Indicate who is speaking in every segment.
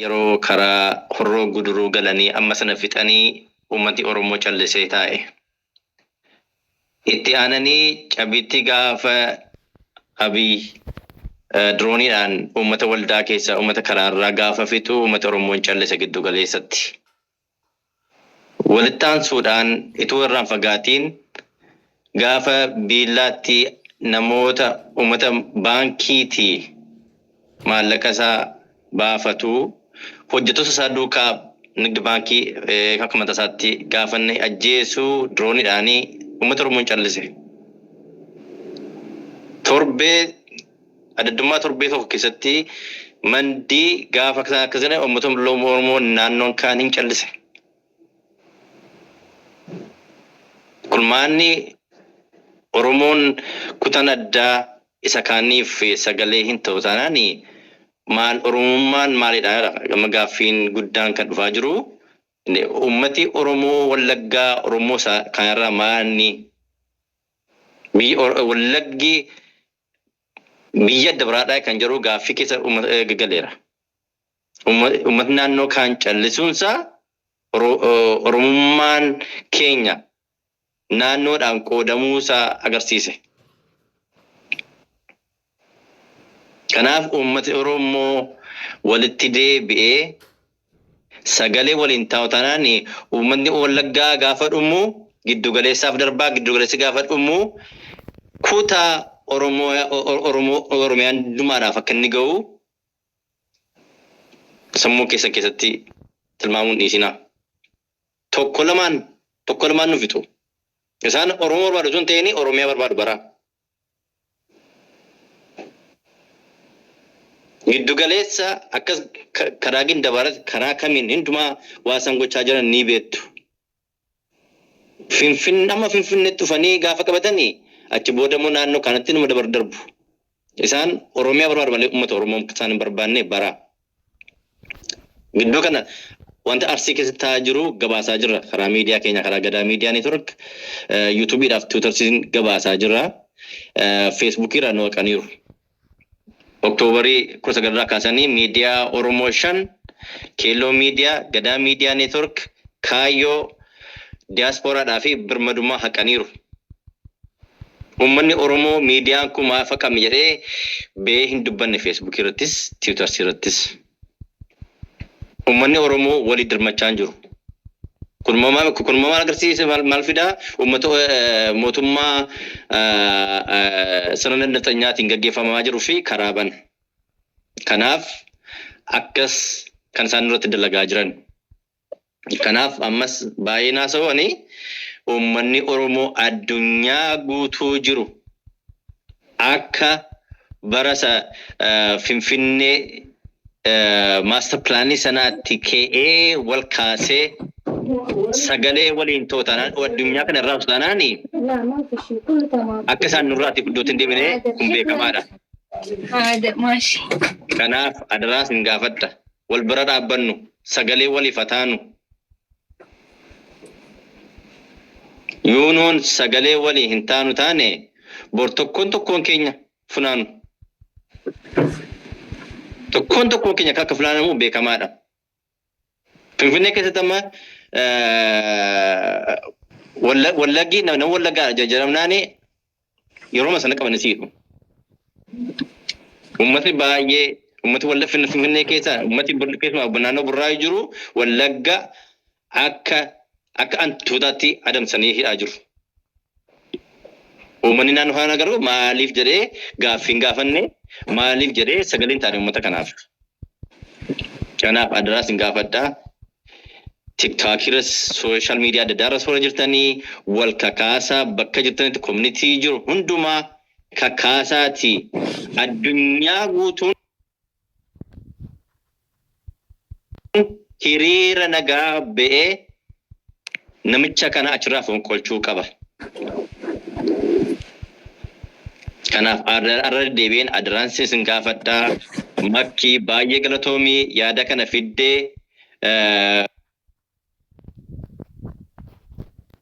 Speaker 1: Yeroo karaa Horroo Guduruu galanii amma sana fixanii uummati Oromoo callisee taa'e. Itti aananii Cabiitti gaafa Abiy dirooniidhaan uummata waldaa keessa uummata karaarraa gaafa fixu uummata Oromoon callise giddu galeessatti. Walitti aansuudhaan ituu irraan fagaatiin gaafa Biillaatti namoota uummata baankiitii maallaqa isaa baafatu hojjettoota isaa duukaa Nigd Baankii akka mataa isaatti gaafa inni ajjeesu dirooniidhaan uummata Oromoon callise. Torbee adaddummaa torbee tokko keessatti Mandii gaafa akkas jedhan uummata Oromoo naannoon kaan hin callise. Kurmaanni Oromoon kutaan addaa isa kaaniif sagalee hin ta'u taanaan maal Oromummaan maalidha amma gaaffiin guddaan kan dhufaa jiru. Uummati Oromoo Wallaggaa Oromoo isa kanarraa maalni biyyi Wallaggi biyya adda biraadhaa kan jedhu gaaffii keessa galeera. Uummatni naannoo kaan callisuunsaa Oromummaan keenya naannoodhaan qoodamuusaa agarsiise. Kanaaf uummati Oromoo walitti deebi'ee sagalee waliin taa'u taanaan uummatni Wallaggaa gaafa dhumu giddugaleessaaf darbaa, giddugaleessi gaafa dhumu kutaa Oromoo Oromiyaan hundumaadhaaf akka inni ga'u sammuu keessan keessatti tilmaamuu hin dhiisinaa. Tokko lamaan tokko lamaan nu fixu. Isaan Oromoo barbaadu osoo hin ta'in Oromiyaa barbaadu baraa. Giddu galeessa akkas karaa Gindabarat karaa kamiin hundumaa waa isaan gochaa jiran ni beektu. Finfinne amma Finfinneetti dhufanii gaafa qabatanii achi booda immoo naannoo kanatti numa dabar darbu. Isaan Oromiyaa barbaadu malee uummata Oromoo isaan hin barbaanne bara. Gidduu kana wanta Arsii keessatti ta'aa jiru gabaasaa jirra. Karaa miidiyaa keenya karaa Gadaa Miidiyaa Neetwork yuutuubiidhaaf tiwiitarsiin gabaasaa jirra. Feesbuukiirraa nu haqaniiru. Oktoobarii 19 irraa kaasanii miidiyaa Oromoo 5, Keelloo Miidiyaa, Gadaa Miidiyaa Neetwork, Kaayyoo, Diyaaspooraadhaa fi Birmadummaa haqaniiru. Uummanni Oromoo miidiyaan kun maaf haqame jedhee ba'ee hin dubbanne Feesbuukii irrattis Tiwutarsii irrattis. Uummanni Oromoo walii dirmachaa hin jiru. Kun immoo maal kun immoo maal agarsiisa maal maal fidaa uummata mootummaa sirna nafxanyaatiin gaggeeffamaa jiru fi karaa bana. Kanaaf akkas kan isaan irratti dalagaa jiran. Kanaaf ammas baay'een haasa'u ani uummanni Oromoo addunyaa guutuu jiru akka bara isa Finfinnee master pilaanii sanaatti ka'ee wal kaasee sagalee waliin ta'u taanaan addunyaa kana irraa taanaan akka isaan nurraati iddootti hin deebine kun beekamaadha. Kanaaf adaraa isin gaafadha. Wal bira dhaabbannu, sagalee waliif haa taanu. Yoo nuun sagalee walii hin taanu taane bor tokkoon tokkoon keenya funaanu. Tokkoon tokkoon keenya akka funaanamu beekamaadha. Finfinnee keessatti amma Wallaggi nama Wallaggaa jedhamnaani yeroo sana qabanii si hidhu. Uummatni baay'ee uummati walla Finfinnee keessa uummati keessumaa naannoo Burraayyuu jiru Wallagga akka akka antuutaatti adamsanii hidhaa jiru. Uummanni naannoo kana garuu maaliif jedhee gaaffii hin gaafanne, maaliif jedhee sagalee hin taane uummata kanaaf. Kanaaf adaraa isin gaafadha. TikTok irras social media adda addaa irras warra jirtanii wal kakaasaa, bakka jirtanitti community jiru hundumaa kakaasaati addunyaa guutuun hiriira nagaa ba'ee namicha kana achirraa fonqolchuu qaba. Kanaaf arra deddeebi'een adaraan isin gaafadha. Makkii baay'ee galatoomii yaada kana fiddee.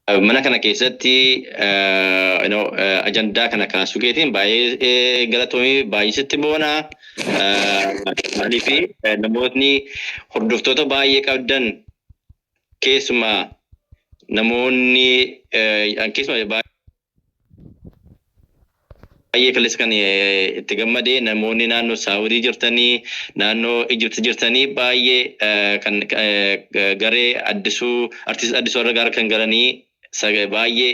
Speaker 1: Mana kana keessatti ajandaa kana kaasuu keetiin baay'ee galatoomii, baay'ee sitti boona. Maaliif, namootni hordoftoota baay'ee qabdan, keessumaa namoonni keessumaa baay'ee kaleessa kan itti gammadee, namoonni naannoo Saawudii jirtanii, naannoo Ijipti jirtanii, baay'ee kan garee Addisuu, artiist Addisuu Arragaa kan galanii baay'ee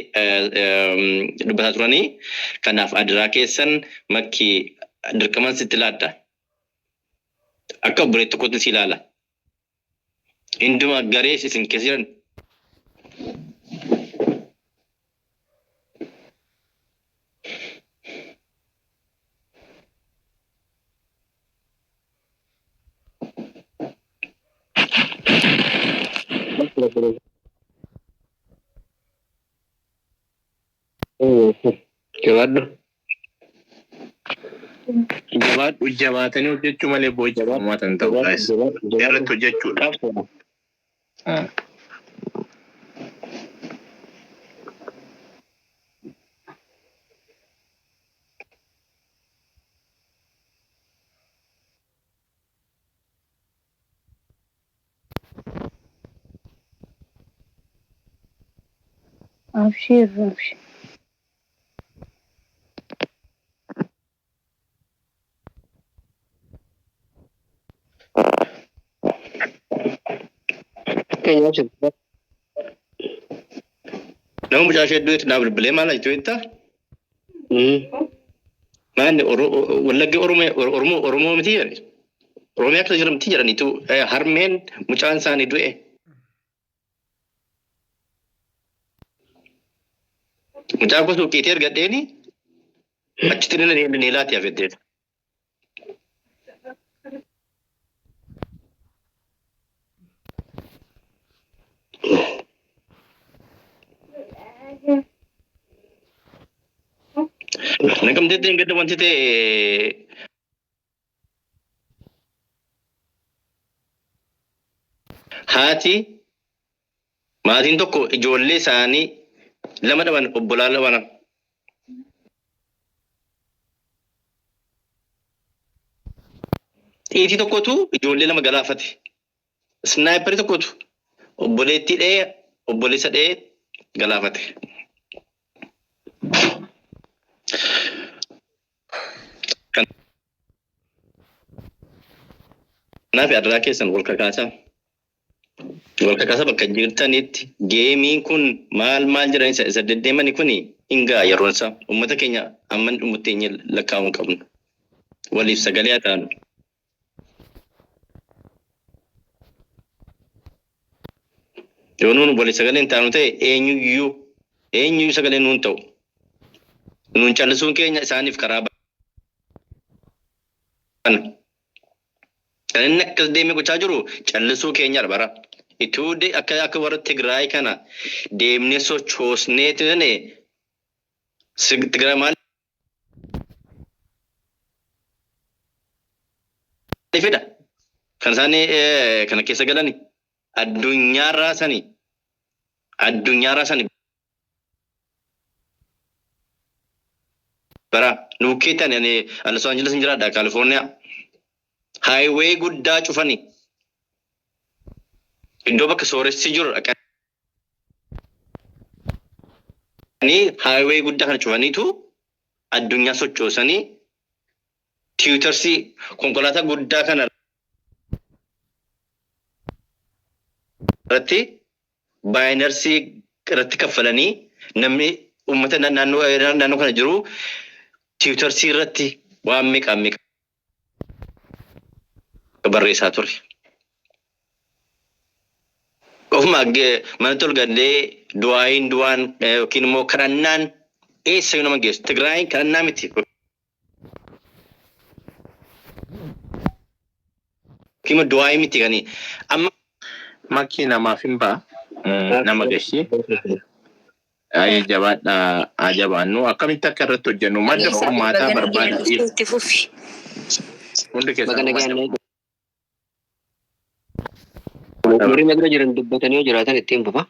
Speaker 1: dubbataa turanii. Kanaaf adiraa keessan, Makkii, dirqaman sitti laadda. Akka obboleetti tokkotti si ilaala. Hunduma garee isin keessa jiran
Speaker 2: Jabaadhu.
Speaker 3: Jabaadhu, jabaatanii hojjechuu malee boo'icha furmaata hin ta'u, guys. Irratti hojjechuudha.
Speaker 4: Abshir, abshir.
Speaker 2: Fakkeenyaaf abshir.
Speaker 1: Nama mucaa ishee hedduutti naa bilbilee maal jechuudha jettaa? Maanni Wallagga Oromoo Oromoo Oromoo miti jedhani. Oromiyaa keessa jiran miti jedhaniitu harmeen mucaan isaanii du'e. Mucaa gosa uqiitee argadheeni achitti ni laati hafetteeta. Naqamteetti hin gadda wanti ta'e haati maatiin tokko ijoollee isaanii lama dhaban, obbolaa lama. Xiitii tokkotu ijoollee lama galaafate. Sniperii tokkotu obboleettii dha'ee, obboleessa dha'ee galaafate. Kanaaf adaraa keessan, wal kakaasaa. Wal kakaasaa bakka jirtanitti. Gameiin kun maal maal jedhan isa deddeemani kun hin ga'a yeroon isaa. Uummata keenya amma dhumutti eenyu lakkaa'uu hin qabnu. Waliif sagalee haa taanu. Yoo nuun waliif sagalee hin taanu ta'e, eenyuyyuu eenyuyyuu sagalee nuun ta'u. Nuun callisuun keenya isaaniif karaa bana. Kan inni akkas deemee gochaa jiru callisuu keenyadha bara. Ituu akka warra Tigraay kana deemnee sochoosnee tane, Tigraay maal fedha? Kan isaan kana keessa galani addunyaarraa sani, addunyaarraa sani bara nu bukkeettan. Ani Los Angeles hin jiraadha, Kaalifoorniyaa. Highway guddaa cufani, iddoo bakka sooressi jiru dhaqanii highway guddaa kana cufaniitu addunyaa sochoosanii, Twittersii konkolaataa guddaa kana irratti bannersii irratti kaffalanii, namni uummata naannoo kana jiru Twittersii irratti waan meeqa meeqa barreessaa ture. Ofuma manatti ol gallee du'aayin du'aan yookiin immoo kadhannaan eessa nama geessu? Tigraayin kadhannaa miti. Yookiin immoo du'aayii miti kan amma.
Speaker 3: Makkii namaaf hin ba'a. Nama gashi. Ayee, jabaadhaa, haa jabaannu. Akkamitti akka irratti hojjennu madda furmaataa
Speaker 5: Baga
Speaker 3: barbaada.
Speaker 5: nagaan dhuftee, itti fufi.
Speaker 3: Hundi
Speaker 2: Baga
Speaker 3: keessanuu
Speaker 2: nagaan
Speaker 3: madda
Speaker 2: Warri na bira jiran dubbatanii yoo jiraatan ittiin fufa.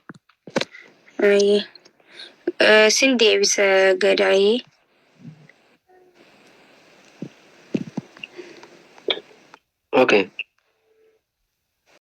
Speaker 4: Ayyee.
Speaker 2: Sin deebisa gadaayee.
Speaker 4: Okay.